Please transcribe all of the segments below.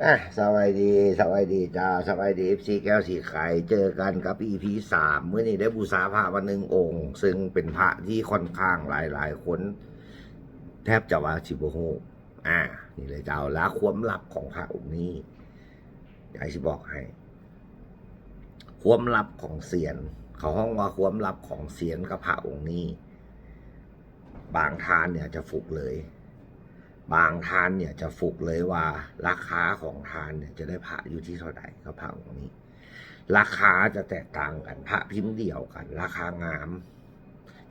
ອ່ະ ສະບາຍດີ ສະບາຍດີເຈົ້າ ສະບາຍດີ ເອັຟຊີ ແກ້ວສີໄຄ ເຈີກັນກັບ ອີພີ ສາມ ມື້ນີ້ໄດ້ບູຊາພະມາໜຶ່ງອົງ ເຊິ່ງເປັນພະທີ່ຂ້ອນຂ້າງຫຼາຍໆຄົນແທບຈະວ່າຊິບໍ່ຮູ້. ອ່າ ນີ້ເລີຍເຈົ້າ ລະຄວາມລັບຂອງພະອົງນີ້ ອ້າຍຊິບອກໃຫ້ ຄວາມລັບຂອງຊຽນ ເຂົາຮ້ອງວ່າຄວາມລັບຂອງຊຽນກັບພະອົງນີ້ ບາງທ່ານເນຍຈະຟຸກເລີຍ ບາງທ່ານເນຍຈະຟຸກເລີຍວ່າລາຄາຂອງທ່ານເນຍຈະໄດ້ພະຢູ່ທີ່ເທົ່າໃດກັບພະອົງນີ້ ລາຄາຈະແຕກຕ່າງກັນ ພະພິມດຽວກັນ ລາຄາງາມ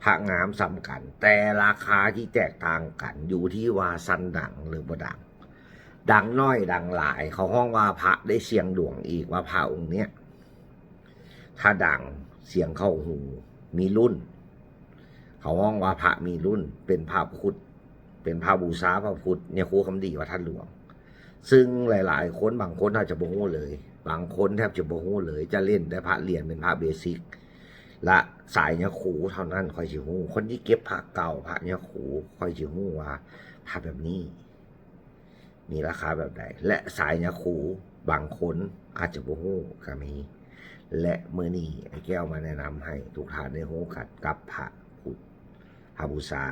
ພະງາມສ່ຳກັນ ແຕ່ລາຄາທີ່ແຕກຕ່າງກັນຢູ່ທີ່ວ່າຊັ້ນດັງຫຼືບໍ່ດັງ ດັງໜ້ອຍດັງຫຼາຍ ເຂົາຮ້ອງວ່າພະໄດ້ສ່ຽງດວງອີກ ວ່າພະອົງເນຍ ຖ້າດັງ ສຽງເຂົ້າຫູ ມີລຸ້ນ ເຂົາຮ້ອງວ່າພະມີລຸ້ນ ເປັນພະພຸດ ເປັນພະບູຊາພະພຸດ ຍາຄູຄຳດີວັດທາດຫຼວງ ຊຶ່ງຫຼາຍໆຄົນ ບາງຄົນອາດຈະບໍ່ຮູ້ເລີຍ ບາງຄົນແທບຈະບໍ່ຮູ້ເລີຍ ຈະເຫຼັ້ນແຕ່ພະຫຼຽນ ເປັນພະເບຊິກ ລະສາຍຍາຄູເທົ່ານັ້ນຄ່ອຍຊິຮູ້ ຄົນທີ່ເກັບພະເກົ່າ ພະຍາຄູ ຄ່ອຍຊິຮູ້ວ່າພະແບບນີ້ ມີລາຄາແບບໃດ ແລະ ສາຍຍາຄູບາງຄົນອາດຈະບໍ່ຮູ້ກະມີ ແລະ ມື້ນີ້ອ້າຍແກ້ວມາແນະນຳໃຫ້ທຸກທ່ານໄດ້ຮູ້ກັນກັບພະພຸດ ພະບູຊາ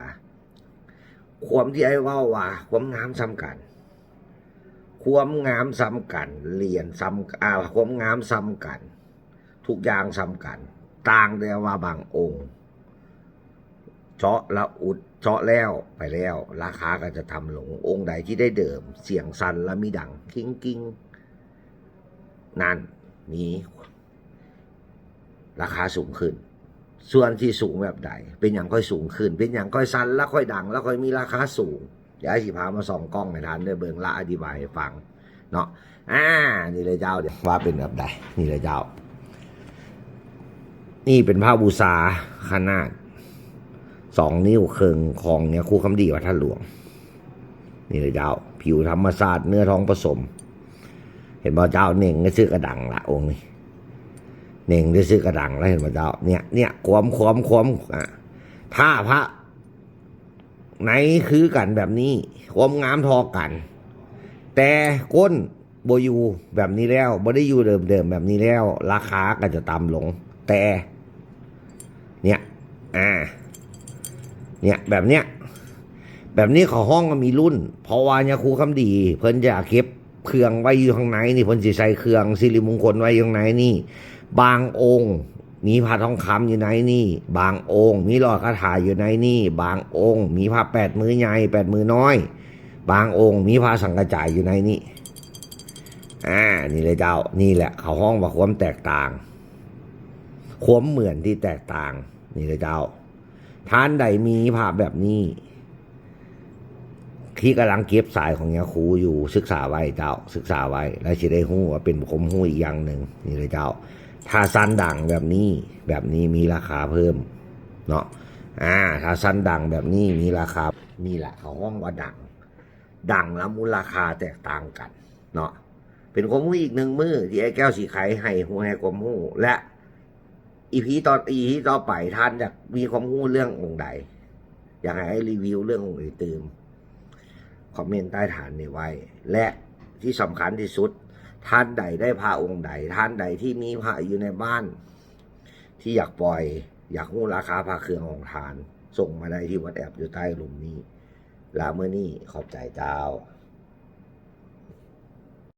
ຄວາມທີ່ອ້າຍເວົ້າວ່າຄວາມງາມສ່ຳກັນ ຄວາມງາມສ່ຳກັນ ຫຼຽນສ່ຳ ອາ ຄວາມງາມສ່ຳກັນ ທຸກຢ່າງສ່ຳກັນ ຕ່າງແຕ່ວ່າບາງອົງ ເຈາະລະອຸດ ເຈາະແລ້ວໄປແລ້ວ ລາຄາກໍຈະຕ່ຳລົງ ອົງໃດທີ່ໄດ້ເດີມ ສຽງສັ່ນລະມີດັງກິ້ງໆ ນັ້ນມີລາຄາສູງຂຶ້ນ ສ່ວນທີ່ສູງແບບໃດ ເປັນຫຍັງຄ່ອຍສູງຂຶ້ນ ເປັນຫຍັງຄ່ອຍສັ່ນລະຄ່ອຍດັງ ລະຄ່ອຍມີລາຄາສູງ ດຽວອ້າຍຊິພາມາສ່ອງກ້ອງໃຫ້ທ່ານໄດ້ເບິ່ງ ລະອະທິບາຍໃຫ້ຟັງເນາະ. ອ່າ ນີ້ເລີຍເຈົ້າ ວ່າເປັນແບບໃດ ນີ້ເລີຍເຈົ້າ ນີ້ເປັນພະບູຊາຂະໜາດສອງນິ້ວເຄິ່ງຂອງຍາຄູຄຳດີວັດທາດຫຼວງ ນີ້ເລີຍເຈົ້າ ຜິວທຳມະຊາດ ເນື້ອທອງປະສົມ ເຫັນບໍ່ເຈົ້າ ເໜັງຊື່ກະດັງລະອົງນີ້ ເໜັງຊື່ກະດັງລະ ເຫັນບໍ່ເຈົ້າ ເນຍ ເນຍ ຄວາມ ຄວາມ ຄວາມ ອ່າ ຖ້າພະ ໃນຄືກັນແບບນີ້ ຄວາມງາມທໍ່ກັນ ແຕ່ກົ້ນບໍ່ຢູ່ແບບນີ້ແລ້ວ ບໍ່ໄດ້ຢູ່ເດີມໆແບບນີ້ແລ້ວ ລາຄາກໍຈະຕ່ຳລົງ ແຕ່ ເນຍ ອາ ເນຍ ແບບເນຍ ແບບນີ້ເຂົາຮ້ອງວ່າມີລຸ້ນ ເພາະວ່າຍາຄູຄຳດີເພິ່ນຈະເກັບ ເຄື່ອງໄວ້ຢູ່ຂ້າງໃນນີ້ ເພິ່ນຊິໃສ່ເຄື່ອງສິລິມຸງຄົນໄວ້ຢູ່ຂ້າງໃນນີ້ ບາງອົງມີພະທອງຄຳຢູ່ໃນນີ້ ບາງອົງມີຫຼອດຄາຖາຢູ່ໃນນີ້ ບາງອົງມີພະແປດມືໃຫຍ່ ແປດມືນ້ອຍ ບາງອົງມີພະສັງກະຈາຍຢູ່ໃນນີ້ ອ່າ ນີ້ແຫຼະເຈົ້າ ນີ້ແຫຼະເຂົາຮ້ອງວ່າຄວາມແຕກຕ່າງ ຄວາມເໝືອນທີ່ແຕກຕ່າງ ນີ້ແຫຼະເຈົ້າ. ທ່ານໃດມີພະແບບນີ້ ທີ່ກຳລັງເກັບສາຍຂອງຍາຄູຢູ່ ສຶກສາໄວ້ເຈົ້າ ສຶກສາໄວ້ ແລ້ວຊິໄດ້ຮູ້ວ່າເປັນຄວາມຮູ້ອີກຢ່າງໜຶ່ງ ນີ້ເລີຍເຈົ້າ. ຖ້າຊັ້ນດັງແບບນີ້ ແບບນີ້ມີລາຄາເພີ່ມເນາະ ອາ ຖ້າຊັ້ນດັງແບບນີ້ມີລາຄາ ນີ້ແຫຼະເຂົາຮ້ອງວ່າດັງ ດັງແລ້ວມູນລາຄາແຕກຕ່າງກັນເນາະ. ເປັນຄວາມຮູ້ອີກໜຶ່ງມື້ທີ່ອ້າຍແກ້ວສີໄຄໃຫ້ຮູ້ ໃຫ້ຄວາມຮູ້ ແລະ ອີພີຕໍ່ ອີພີຕໍ່ໄປ ທ່ານຢາກມີຄວາມຮູ້ເລື່ອງອົງໃດ ຢາກໃຫ້ອ້າຍຣີວິວເລື່ອງອົງໃດຕື່ມ ຄອມເມັນໃຕ້ຖານນີ້ໄວ້ ແລະ ທີ່ສຳຄັນທີ່ສຸດ ທ່ານໃດໄດ້ພະອົງໃດ ທ່ານໃດທີ່ມີພະຢູ່ໃນບ້ານທີ່ຢາກປ່ອຍ ຢາກຮູ້ລາຄາພະເຄື່ອງຂອງທ່ານ ສົ່ງມາໄດ້ທີ່ວັອດແອັບຢູ່ໃຕ້ລຸ່ມນີ້. ລະມື້ນີ້ຂອບໃຈເຈົ້າ.